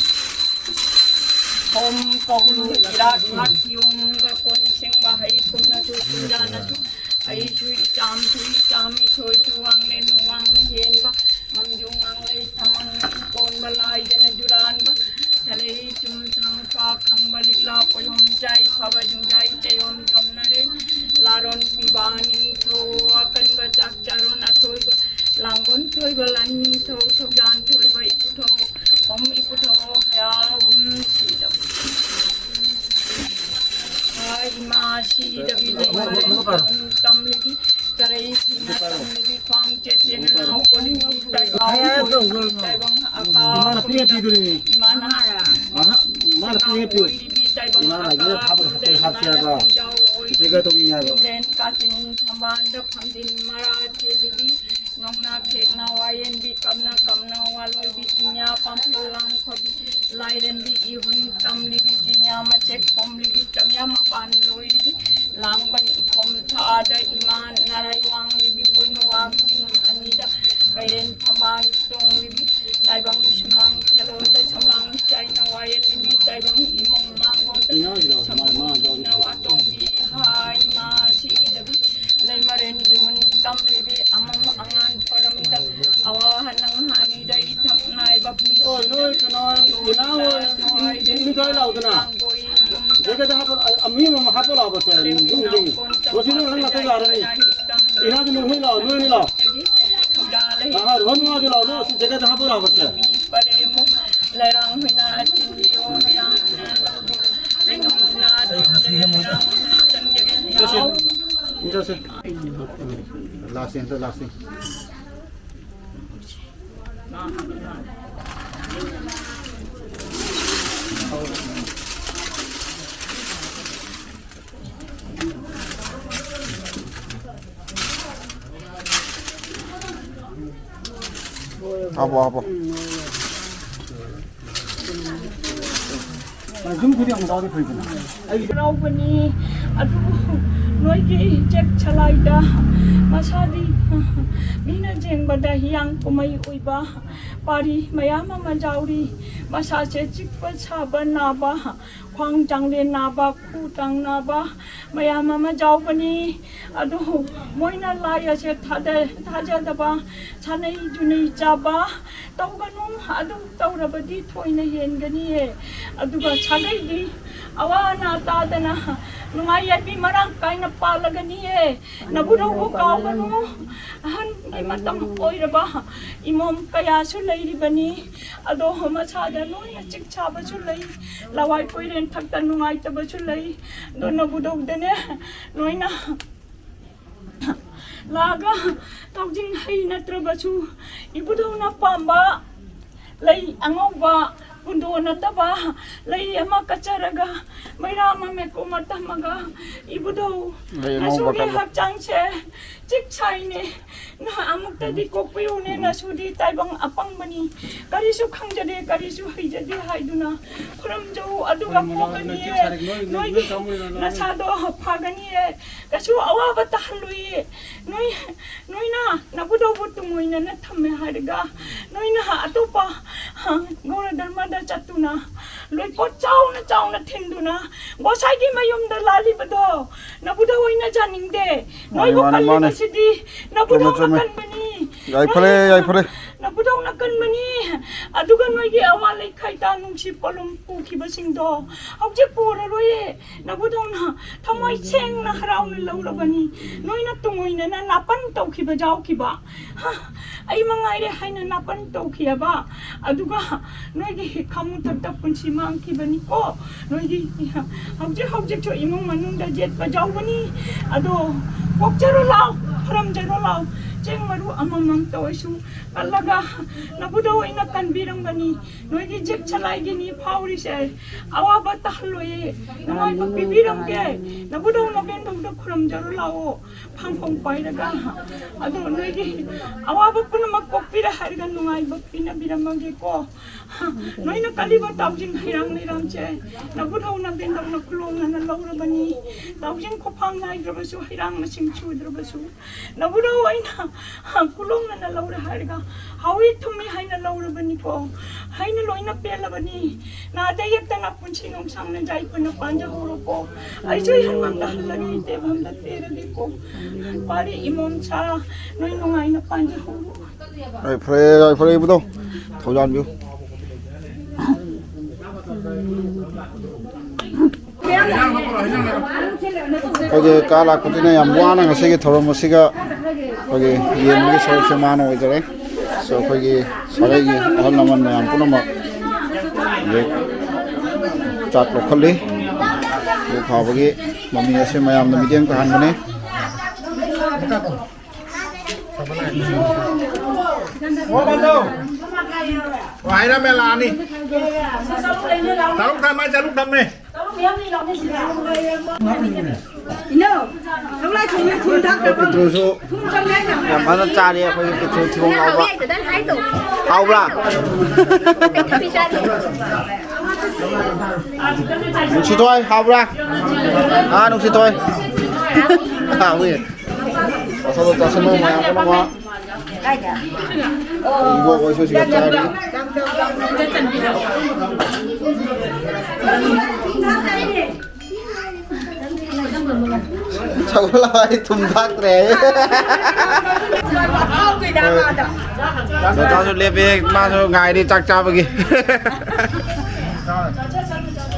ꯍꯣꯝ ꯀꯧꯂꯨ ꯏꯔꯥꯠ ꯉꯥꯛ ꯊꯤꯌꯣꯝꯒ ꯀꯣꯟ ꯁꯦꯡꯕ ꯍꯩ ꯀꯨꯝꯅꯁꯨ ꯀꯨꯝꯖꯥꯅꯁꯨ ꯑꯩꯁꯨ ꯏꯆꯥꯝꯁꯨ ꯏꯆꯥꯝ ꯏꯊꯣꯏꯁꯨ ꯋꯥꯡꯂꯦꯟ ꯋꯥꯡꯅ ꯍꯦꯟꯕ ꯉꯝꯖꯨ ꯉꯥꯡꯂꯩ ꯊꯃꯪ ꯀꯣꯟꯕ ꯂꯥꯏꯗꯅ ꯖꯨꯔꯥꯟꯕ ꯁꯂꯩ ꯆꯨꯝ ꯁꯥꯡ ꯄꯥ ꯈꯪꯕ ꯂꯤꯛꯂꯥ ꯄꯣꯌꯣꯝ ꯆꯥꯏ ꯐꯕ ꯌꯨꯝꯖꯥꯏ ꯆꯌꯣꯝ ꯆꯣꯝꯅꯔꯦ ꯂꯥꯔꯣꯟ ꯄꯤꯕ ꯅꯤꯡꯊꯧ ꯑꯀꯟꯕ ꯆꯥꯛ ꯆꯥꯔꯣꯟ ꯑꯊꯣꯏꯕ ꯂꯥꯡꯒꯣꯟ ꯊꯣꯏꯕ ꯂꯥꯏꯅꯤꯡꯊꯧ ꯊꯧꯖꯥꯟ ꯊꯣꯏꯕ ꯏꯄꯨꯊꯧ ꯍꯣꯝ ꯏꯄꯨꯊꯧ ꯍꯌꯥꯎ ꯍꯨꯝ ꯁꯤꯗꯕ ꯏꯃꯥ ꯁꯤꯗꯕ ꯇꯝꯂꯤꯕꯤ ꯆꯔꯩ ꯁꯤꯡꯅ ꯇꯝꯂꯤꯕꯤ ꯈ꯭ꯋꯥꯡ ꯆꯦꯠ ꯆꯦꯠꯅ ꯅꯥꯎ ꯀꯣꯜꯂꯤꯕꯤ ꯇꯥꯏꯕꯪ ꯇꯥꯏꯕꯪ ꯑꯀꯥ ꯏꯃꯥꯅ ꯄꯤꯔ ꯄꯤꯗꯣꯔꯤꯅꯤ꯫ ꯏꯃꯥꯅ ꯑꯍ, ꯃꯥꯅ ꯄꯤꯔ ꯄꯤꯌꯨ꯫ ꯑꯣꯏꯔꯤꯕꯤ ꯇꯥꯏꯕꯪ ꯏꯃꯥꯅ ꯑꯀꯥ ꯂꯥꯛꯅꯤꯡꯉꯦ ꯊꯥꯕ ꯈꯨꯗꯩ ꯈꯛꯇ ꯍꯥꯞꯁꯦ ꯍꯥꯏꯕ꯫ ꯏꯃꯥꯅ ꯊꯣꯡꯖꯥꯎ ꯑꯣꯏꯔꯤꯕꯤ ꯏꯆꯦꯒ ꯇꯧꯃꯤꯟꯅ ꯍꯥꯏꯕ꯫ ꯏꯕꯦꯟ ꯀꯥꯆꯤꯟ ꯊꯝꯕꯥꯜꯗ ꯐꯝꯖꯤꯟ ꯃꯔꯥ ꯆꯦꯜꯂꯤꯕꯤ ꯅꯣꯡꯅꯥꯛ ꯈꯦꯛꯅ ꯋꯥꯌꯦꯟꯕꯤ ꯀꯝꯅ ꯀꯝꯅ ꯋꯥꯂꯣꯏꯕꯤ ꯆꯤꯡꯌꯥ ꯄꯥꯝꯐꯤꯜ ꯂꯥꯡ ꯐꯕꯤ ꯂꯥꯏꯔꯦꯝꯕꯤ ꯏꯍꯨꯟ ꯇꯝꯂꯤꯕꯤ ꯆꯤꯡꯌꯥ ꯃꯆꯦꯛ ꯈꯣꯝꯂꯤꯕꯤ ꯆꯝꯌꯥ ꯃꯄꯥꯟ ꯂꯣꯏꯔꯤꯕꯤ ꯂꯥꯡꯕꯟ ꯏꯈꯣꯝ ꯊꯥꯗ ꯏꯃꯥ ꯅꯥꯔꯥꯏ ꯋꯥꯡꯂꯤꯕꯤ ꯄꯣꯏꯅꯨ ꯋꯥꯡ ꯆꯤꯡ ꯑꯅꯤꯗ ꯀꯩꯔꯦꯟ ꯊꯝꯕꯥꯜ ꯇꯣꯡꯂꯤꯕꯤ ꯇꯥꯏꯕꯪ ꯁꯨꯃꯥꯡ ꯊꯦꯂꯣꯗ ꯁꯝꯂꯥꯡ ꯆꯥꯏꯅ ꯋꯥꯌꯦꯜꯂꯤꯕꯤ ꯇꯥꯏꯕꯪ ꯏꯃꯣꯡ ꯃꯥꯡꯒꯣꯟꯗ ꯏꯅꯥꯎꯒꯤꯗꯣ ꯃꯥ- ꯃꯥ- ꯁꯝꯕꯨ ꯏꯅꯥꯎꯒꯤ ꯅꯋꯥ ꯇꯣꯡꯕꯤ ꯍꯥꯏ ꯃꯥ ꯁꯤꯗꯕꯤ ꯂꯩꯃꯔꯦꯟ ꯏꯍꯨꯟ ꯇꯝꯂꯤꯕꯤ ꯑꯃꯝ ꯑꯉꯥꯟ ꯄꯔꯝꯗ ꯑꯋꯥ ꯅꯪ ꯑꯅꯤꯗ ꯏꯊꯛ ꯅꯥꯏꯕ ꯄꯨꯟꯁꯤ ꯍꯣꯏ, ꯅꯣꯏ ꯀꯩꯅꯣ, ꯏꯅꯥꯎ ꯍꯣꯏ, ꯊꯋꯥꯏꯗ ꯏꯅꯤꯡꯊꯧ ꯂꯥꯎꯗꯅ꯫ ꯂꯥꯡꯒꯣꯏ ꯌꯨꯝꯗ ꯖꯦꯀꯦꯠꯇ ꯍꯥꯞꯄ, ꯑ, ꯃꯤ ꯑꯃꯃꯝ ꯍꯥꯞꯄ ꯂꯥꯎꯕꯁꯦ, ꯂꯦꯝ ꯅꯨꯡ, ꯅꯨꯡ꯫ ꯏꯅꯥꯎ ꯀꯣꯟ ꯃꯁꯤ ꯅꯪ ꯅꯪ ꯉꯥꯛꯇ ꯌꯥꯔꯅꯤ꯫ ꯏꯅꯥꯎꯗꯤ ꯅꯣꯏ ꯍꯨꯏ ꯂꯥꯎ, ꯅꯣꯏ ꯑꯅꯤ ꯂꯥꯎ꯫ ꯊꯧꯗꯥ ꯂꯩ꯫ ꯑꯥ, ꯔꯣꯍꯟ ꯃꯃꯥꯗꯤ ꯂꯥꯎ, ꯅꯣꯏ ꯑꯁꯤ ꯖꯦꯀꯦꯠꯇ ꯍꯥꯞꯄ ꯂꯥꯎꯕꯁꯦ꯫ ꯃꯤ ꯄꯔꯦꯡ ꯂꯩꯔꯥꯡ ꯍꯨꯏꯅ ꯆꯤꯟꯕꯤꯌꯣ, ꯍꯩꯔꯥꯡ ꯍꯨꯏꯅ ꯂꯧꯕꯤꯌꯣ꯫ ꯆꯠꯁꯦ꯫ ꯂꯥꯁ ꯁꯤꯟꯗ ꯂꯥꯁ ꯁꯤꯟ꯫ ꯍꯥꯞꯄꯣ, ꯍꯥꯞꯄꯣ꯫ ꯌꯨꯝ ꯈꯨꯗꯤꯡ ꯑꯃꯨꯛ ꯌꯥꯎꯔꯗꯤ ꯐꯩꯗꯅ꯫ ꯑꯩ ꯍꯔꯥꯎꯕꯅꯤ꯫ ꯑꯗꯨꯕꯨ ꯅꯣꯏꯒꯤ ꯆꯦꯛ ꯁꯂꯥꯏꯗ ꯃꯁꯥꯗꯤ ꯃꯤꯅ ꯌꯦꯡꯕꯗ ꯍꯤꯌꯥꯡ ꯀꯨꯝꯍꯩ ꯑꯣꯏꯕ ꯄꯥꯔꯤ ꯃꯌꯥꯝ ꯑꯃ ꯌꯥꯎꯔꯤ꯫ ꯃꯁꯥꯁꯦ ꯆꯤꯛꯄ, ꯁꯥꯕ, ꯅꯥꯕ, ꯈ꯭ꯋꯥꯡ ꯆꯥꯡꯂꯦꯟ ꯅꯥꯕ, ꯈꯨ ꯇꯥꯡ ꯅꯥꯕ ꯃꯌꯥꯝ ꯑꯃ ꯌꯥꯎꯕꯅꯤ꯫ ꯑꯗꯨ ꯃꯣꯏꯅ ꯂꯥꯏ ꯑꯁꯦ ꯊꯥꯖ-, ꯊꯥꯖꯗꯕ, ꯁꯥꯅꯩ ꯖꯨꯅꯩ ꯆꯥꯕ ꯇꯧꯒꯅꯨ꯫ ꯑꯗꯨ ꯇꯧꯔꯕꯗꯤ ꯊꯣꯏꯅ ꯍꯦꯟꯒꯅꯤꯌꯦ꯫ ꯑꯗꯨꯒ ꯁꯥꯒꯩꯗꯤ ꯑꯋꯥ ꯑꯅꯥ ꯇꯥꯗꯅ ꯅꯨꯡꯉꯥꯏ ꯌꯥꯏꯕꯤ ꯃꯔꯥꯡ ꯀꯥꯏꯅ ꯄꯥꯜꯂꯒꯅꯤꯌꯦ꯫ ꯅꯕꯨꯔꯧꯕꯨ ꯀꯥꯎꯒꯅꯨ꯫ ꯑꯍꯟꯒꯤ ꯃꯇꯝ ꯑꯣꯏꯔꯕ ꯏꯃꯣꯝ ꯀꯌꯥꯁꯨ ꯂꯩꯔꯤꯕꯅꯤ꯫ ꯑꯗꯣ ꯃꯁꯥꯗ ꯂꯣꯏꯅ ꯆꯤꯛ ꯁꯥꯕꯁꯨ ꯂꯩ꯫ ꯂꯋꯥꯏ ꯀꯣꯏꯔꯦꯟ ꯃꯊꯛꯇ ꯅꯨꯡꯉꯥꯏꯇꯕꯁꯨ ꯂꯩ꯫ ꯑꯗꯣ ꯅꯕꯨꯙꯧꯗꯅꯦ, ꯅꯣꯏꯅ ꯂꯥꯛꯑꯒ ꯊꯥꯎꯖꯤꯟ ꯍꯩ ꯅꯠꯇ꯭ꯔꯕꯁꯨ ꯏꯕꯨꯙꯧꯅ ꯄꯥꯝꯕ ꯂꯩ ꯑꯉꯧꯕ, ꯀꯨꯟꯗꯣ ꯅꯠꯇꯕ ꯂꯩ ꯑꯃ ꯀꯠꯆꯔꯒ, ꯃꯩꯔꯥ ꯑꯃ ꯃꯦꯀꯨꯝ ꯑꯃ ꯇꯝꯃꯒ, ꯏꯕꯨꯙꯧ, ꯂꯩ ꯑꯉꯧꯕ ꯅꯁꯨꯒꯤ ꯀꯠꯂꯣ꯫ ꯍꯛꯆꯥꯡꯁꯦ ꯆꯤꯛ ꯁꯥꯏꯅꯦ, ꯅꯍꯥꯛ ꯑꯃꯨꯛꯇꯗꯤ ꯀꯣꯛꯄꯤꯌꯨꯅꯦ, ꯅꯁꯨꯗꯤ ꯇꯥꯏꯕꯪ ꯑꯄꯪꯕꯅꯤ, ꯀꯔꯤꯁꯨ ꯈꯪꯖꯗꯦ, ꯀꯔꯤꯁꯨ ꯍꯩꯖꯗꯦ ꯍꯥꯏꯗꯨꯅ ꯈꯨꯔꯨꯝꯖꯧ꯫ ꯑꯗꯨꯒ ꯀꯣꯛꯀꯅꯤꯌꯦ, ꯅꯣꯏꯒꯤ ꯅꯁꯥꯗꯣ ꯐꯒꯅꯤꯌꯦ, ꯀꯩꯁꯨ ꯑꯋꯥꯕ ꯇꯥꯍꯜꯂꯨꯏꯌꯦ꯫ ꯅꯣꯏ, ꯅꯣꯏꯅ ꯅꯕꯨꯙꯧꯕꯨ ꯇꯨꯡꯑꯣꯏꯅꯅ ꯊꯝꯃꯦ ꯍꯥꯏꯔꯒ, ꯅꯣꯏꯅ ꯑꯇꯣꯞꯄ, ꯍ, ꯒꯧꯔ ꯙꯔꯃꯗ ꯆꯠꯇꯨꯅ, ꯂꯣꯏꯄꯣꯠ ꯆꯥꯎꯅ ꯆꯥꯎꯅ ꯊꯤꯟꯗꯨꯅ, ꯒꯣꯁꯥꯏꯒꯤ ꯃꯌꯨꯝꯗ ꯂꯥꯜꯂꯤꯕꯗꯣ ꯅꯕꯨꯙꯧ ꯑꯣꯏꯅ ꯌꯥꯅꯤꯡꯗꯦ꯫ ꯃꯥꯅꯦ, ꯅꯣꯏꯕꯨ ꯃꯥꯅꯦ, ꯃꯥꯅꯦ꯫ ꯀꯜꯂꯤꯕꯁꯤꯗꯤ ꯆꯨꯝꯃꯦ, ꯅꯕꯨꯙꯧꯅ ꯆꯨꯝꯃꯦ꯫ ꯀꯟꯕꯅꯤ꯫ ꯌꯥꯏꯐꯔꯦ, ꯅꯣꯏ ꯌꯥꯏꯐꯔꯦ꯫ ꯅꯕꯨꯙꯧꯅ ꯀꯟꯕꯅꯤ꯫ ꯑꯗꯨꯒ ꯅꯣꯏꯒꯤ ꯑꯋꯥ ꯂꯩꯈꯥꯏ ꯇꯥ ꯅꯨꯡꯁꯤ ꯄꯣꯂꯨꯝ ꯄꯨꯈꯤꯕꯁꯤꯡꯗꯣ ꯍꯧꯖꯤꯛ ꯄꯨꯔꯔꯣꯏꯌꯦ꯫ ꯅꯕꯨꯙꯧꯅ ꯊꯃꯣꯏ ꯁꯦꯡꯅ ꯍꯔꯥꯎꯅ ꯂꯧꯔꯕꯅꯤ꯫ ꯅꯣꯏꯅ ꯇꯨꯡꯑꯣꯏꯅꯅ ꯅꯥꯄꯟ ꯇꯧꯈꯤꯕ ꯌꯥꯎꯈꯤꯕ, ꯍ, ꯑꯩ ꯃꯉꯥꯏꯔꯦ ꯍꯥꯏꯅ ꯅꯥꯄꯟ ꯇꯧꯈꯤꯑꯕ, ꯑꯗꯨꯒ ꯅꯣꯏꯒꯤ ꯈꯥꯃꯨꯊꯛꯇ ꯄꯨꯟꯁꯤ ꯃꯥꯡꯈꯤꯕꯅꯤꯀꯣ꯫ ꯅꯣꯏꯒꯤ ꯍꯧꯖꯤꯛ ꯍꯧꯖꯤꯛꯁꯨ ꯏꯃꯨꯡ ꯃꯅꯨꯡꯗ ꯌꯦꯠꯄ ꯌꯥꯎꯕꯅꯤ꯫ ꯑꯗꯣ ꯀꯣꯛꯆꯔꯣ ꯂꯥꯎ, ꯈꯨꯔꯝꯖꯔꯣ ꯂꯥꯎ꯫ ꯆꯦꯡ ꯃꯔꯨ ꯑꯃꯃꯝꯇ ꯑꯣꯏꯁꯨ ꯀꯜꯂꯒ ꯅꯕꯨꯙꯧ ꯑꯣꯏꯅ ꯀꯟꯕꯤꯔꯝꯒꯅꯤ꯫ ꯅꯣꯏꯒꯤ ꯖꯤꯛ ꯁꯂꯥꯏꯒꯤꯅꯤ ꯐꯥꯎꯔꯤꯁꯦ꯫ ꯑꯋꯥꯕ ꯇꯥꯍꯜꯂꯣꯏꯌꯦ꯫ ꯅꯨꯡꯉꯥꯏꯕ ꯄꯤꯕꯤꯔꯝꯒꯦ꯫ ꯅꯕꯨꯙꯧ ꯅꯕꯦꯟꯗꯧꯗ ꯈꯨꯔꯝꯖꯔꯨ ꯂꯥꯛꯑꯣ꯫ ꯐꯥꯡꯐꯣꯡ ꯄꯥꯏꯔꯒ꯫ ꯑꯗꯣ ꯅꯣꯏꯒꯤ ꯑꯋꯥꯕ ꯄꯨꯝꯅꯃꯛ ꯀꯣꯛꯄꯤꯔꯦ ꯍꯥꯏꯔꯒ ꯅꯨꯡꯉꯥꯏꯕ ꯄꯤꯅꯕꯤꯔꯝꯃꯒꯦꯀꯣ꯫ ꯅꯣꯏꯅ ꯀꯜꯂꯤꯕ ꯇꯥꯎꯖꯤꯡ ꯍꯩꯔꯥꯡ ꯂꯩꯔꯥꯡꯁꯦ ꯅꯕꯨꯙꯧ ꯅꯕꯦꯟꯗꯧꯅ ꯈꯨꯂꯣꯡꯅꯅ ꯂꯧꯔꯕꯅꯤ꯫ ꯇꯥꯎꯖꯤꯡ ꯈꯨꯐꯥꯡ ꯅꯥꯏꯗ꯭ꯔꯕꯁꯨ, ꯍꯩꯔꯥꯡ ꯃꯁꯤꯡ ꯁꯨꯗ꯭ꯔꯕꯁꯨ, ꯅꯕꯨꯙꯧ ꯑꯩꯅ ꯈꯨꯂꯣꯡꯅꯅ ꯂꯧꯔꯦ ꯍꯥꯏꯔꯒ ꯍꯥꯎꯏ ꯊꯨꯝꯃꯤ ꯍꯥꯏꯅ ꯂꯧꯔꯕꯅꯤꯀꯣ꯫ ꯍꯩꯅ ꯂꯣꯏꯅ ꯄꯦꯜꯂꯕꯅꯤ꯫ ꯅꯥꯗ ꯌꯦꯛꯇꯅ ꯄꯨꯟꯁꯤ ꯅꯨꯡꯁꯥꯡꯅ ꯌꯥꯏꯐꯅ ꯄꯥꯟꯖꯍꯧꯔꯣꯀꯣ꯫ ꯑꯩꯁꯨ ꯏꯍꯟꯐꯝꯗ ꯍꯜꯂꯒꯦ, ꯏꯇꯦꯐꯝꯗ ꯇꯦꯔꯒꯦꯀꯣ꯫ ꯄꯥꯔꯤ ꯏꯃꯣꯝꯆꯥ, ꯅꯣꯏ ꯅꯨꯡꯉꯥꯏꯅ ꯄꯥꯟꯖꯍꯧꯔꯣ꯫ ꯌꯥꯏꯐꯔꯦ, ꯌꯥꯏꯐꯔꯦ ꯏꯕꯨꯙꯧ꯫ ꯊꯧꯖꯥꯟꯕꯤꯌꯨ꯫ ꯑꯩꯈꯣꯏꯒꯤ ꯀꯥ ꯂꯥꯛꯄꯗꯨꯅ ꯌꯥꯝ ꯋꯥꯅ ꯉꯁꯤꯒꯤ ꯊꯧꯔꯝ ꯑꯁꯤꯒ ꯑꯩꯈꯣꯏꯒꯤ ꯌꯦꯟꯕꯒꯤ ꯁꯔꯨꯛꯁꯦ ꯃꯥꯅ ꯑꯣꯏꯖꯔꯦ꯫ So, ꯑꯩꯈꯣꯏꯒꯤ ꯁꯥꯒꯩꯒꯤ ꯑꯍꯜ ꯂꯃꯟ ꯃꯌꯥꯝ ꯄꯨꯝꯅꯃꯛ ꯍꯧꯖꯤꯛ ꯆꯥꯛ ꯂꯧꯈꯠꯂꯤ꯫ ꯂꯣꯛ ꯊꯥꯕꯒꯤ ꯃꯃꯤ ꯑꯁꯤ ꯃꯌꯥꯝꯅ ꯃꯤꯠꯌꯦꯡ ꯇꯥꯍꯟꯕꯅꯤ꯫ ꯍꯥꯏꯔꯝꯃꯦ, ꯂꯥꯛꯑꯅꯤ꯫ ꯇꯔꯨꯛ ꯊꯝꯃꯦ, ꯇꯔꯨꯛ ꯊꯝꯃꯦ꯫ ꯄꯤꯇ꯭ꯔꯨꯁꯨ ꯌꯥꯝ ꯐꯖꯅ ꯆꯥꯔꯤ꯫ ꯑꯩꯈꯣꯏꯒꯤ ꯄꯤꯇ꯭ꯔꯨ ꯊꯤꯕꯣꯡ ꯂꯥꯎꯕ꯫ ꯍꯥꯎꯕ꯭ꯔꯥ? ꯅꯨꯡꯁꯤꯊꯣꯏ, ꯍꯥꯎꯕ꯭ꯔꯥ? ꯑꯥ, ꯅꯨꯡꯁꯤꯊꯣꯏ꯫ ꯍꯥꯎꯏ꯫ ꯆꯥꯁꯜꯂꯣ, ꯆꯥꯁꯜꯂꯣ, ꯃꯌꯥꯝ ꯄꯨꯝꯅꯃꯛ꯫ ꯏꯕꯣꯛ ꯍꯣꯏꯁꯨ ꯁꯤꯗ ꯆꯥꯔꯤ꯫ ꯁꯒꯣꯜ ꯍꯋꯥꯏ ꯊꯨꯝ ꯊꯥꯛꯇ꯭ꯔꯦ꯫ ꯗꯗꯥꯁꯨ ꯂꯦꯞꯄꯦ, ꯃꯥꯁꯨ ꯉꯥꯏꯔꯤ ꯆꯥꯛ ꯆꯥꯕꯒꯤ꯫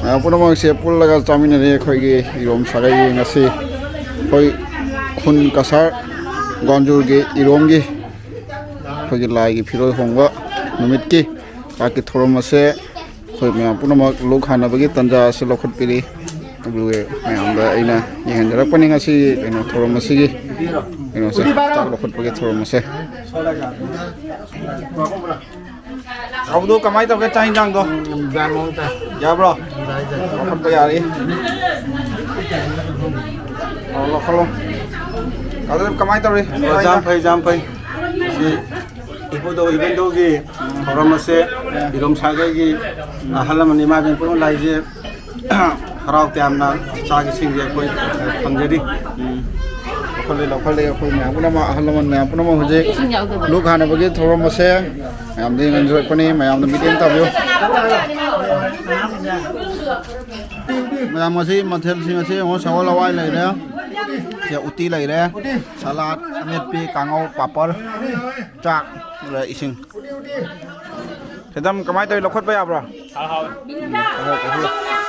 ꯃꯌꯥꯝ ꯄꯨꯝꯅꯃꯛꯁꯦ ꯄꯨꯜꯂꯒ ꯆꯥꯃꯤꯟꯅꯔꯤ꯫ ꯑꯩꯈꯣꯏꯒꯤ ꯏꯔꯣꯝ ꯁꯥꯒꯩꯒꯤ ꯉꯁꯤ ꯑꯩꯈꯣꯏ ꯈꯨꯟ ꯀꯁꯥꯔ ꯒꯣꯟꯖꯨꯔꯒꯤ ꯏꯔꯣꯝꯒꯤ ꯑꯩꯈꯣꯏꯒꯤ ꯂꯥꯏꯒꯤ ꯐꯤꯔꯣꯜ ꯍꯣꯡꯕ ꯅꯨꯃꯤꯠꯀꯤ ꯆꯥꯛꯀꯤ ꯊꯧꯔꯝ ꯑꯁꯦ ꯑꯩꯈꯣꯏ ꯃꯌꯥꯝ ꯄꯨꯝꯅꯃꯛ ꯂꯣꯛ ꯍꯥꯟꯅꯕꯒꯤ ꯇꯥꯟꯖꯥ ꯑꯁꯤ ꯂꯧꯈꯠꯄꯤꯔꯤ꯫ ꯑꯗꯨꯒ ꯃꯌꯥꯝꯗ ꯑꯩꯅ ꯌꯦꯡꯍꯟꯖꯔꯛꯄꯅꯤ ꯉꯁꯤꯒꯤ ꯀꯩꯅꯣ ꯊꯧꯔꯝ ꯑꯁꯤꯒꯤ ꯀꯩꯅꯣꯁꯦ, ꯆꯥꯛ ꯂꯧꯈꯠꯄꯒꯤ ꯊꯧꯔꯝ ꯑꯁꯦ꯫ ꯍꯥꯎꯕꯗꯣ ꯀꯃꯥꯏꯅ ꯇꯧꯒꯦ, ꯆꯥꯛ ꯏꯟꯖꯥꯡꯗꯣ? ꯌꯥꯕ꯭ꯔꯣ? ꯂꯧꯈꯠꯄ ꯌꯥꯔꯤ꯫ ꯑꯣ, ꯂꯧꯈꯠꯂꯣ꯫ ꯑꯗꯨ ꯀꯃꯥꯏꯅ ꯇꯧꯔꯤ? ꯑꯣ, ꯌꯥꯝ ꯐꯩ, ꯌꯥꯝ ꯐꯩ꯫ ꯁꯤ ꯏꯕꯨꯙꯧ ꯏꯕꯦꯟꯙꯧꯒꯤ ꯊꯧꯔꯝ ꯑꯁꯦ ꯏꯔꯣꯝ ꯁꯥꯒꯩꯒꯤ ꯑꯍꯜ ꯂꯃꯟ ꯏꯃꯥ ꯏꯕꯦꯟ ꯄꯨꯝꯅꯃꯛ ꯂꯥꯛꯏꯁꯦ ꯍꯔꯥꯎ ꯇꯌꯥꯝꯅ ꯆꯥꯛ ꯏꯁꯤꯡꯁꯦ ꯑꯩꯈꯣꯏ ꯐꯪꯖꯔꯤ꯫ ꯂꯧꯈꯠꯂꯦ, ꯂꯧꯈꯠꯂꯦ꯫ ꯑꯩꯈꯣꯏ ꯃꯌꯥꯝ ꯄꯨꯝꯅꯃꯛ, ꯑꯍꯜ ꯂꯃꯟ ꯃꯌꯥꯝ ꯄꯨꯝꯅꯃꯛ ꯍꯧꯖꯤꯛ ꯂꯣꯛ ꯍꯥꯟꯅꯕꯒꯤ ꯊꯧꯔꯝ ꯑꯁꯦ ꯃꯌꯥꯝꯗ ꯌꯦꯡꯍꯟꯖꯔꯛꯄꯅꯤ꯫ ꯃꯌꯥꯝꯅ ꯃꯤꯠꯌꯦꯡ ꯇꯥꯕꯤꯌꯨ꯫ ꯃꯌꯥꯝ, ꯉꯁꯤ ꯃꯊꯦꯜꯁꯤꯡ ꯑꯁꯤ ꯌꯦꯡꯉꯣ, ꯁꯒꯣꯜ ꯍꯋꯥꯏ ꯂꯩꯔꯦ, ꯁꯦ ꯎꯇꯤ ꯂꯩꯔꯦ, ꯁꯂꯥꯗ, ꯑꯃꯦꯠꯄꯤ, ꯀꯥꯡꯉꯧ, ꯄꯥꯄꯔ, ꯆꯥꯛ, ꯑꯗꯨꯒ ꯏꯁꯤꯡ꯫ ꯈꯤꯇꯪ ꯀꯃꯥꯏꯅ ꯇꯧꯋꯤ? ꯂꯧꯈꯠꯄ ꯌꯥꯕ꯭ꯔꯣ? ꯍꯥꯎ, ꯍꯥꯎ꯫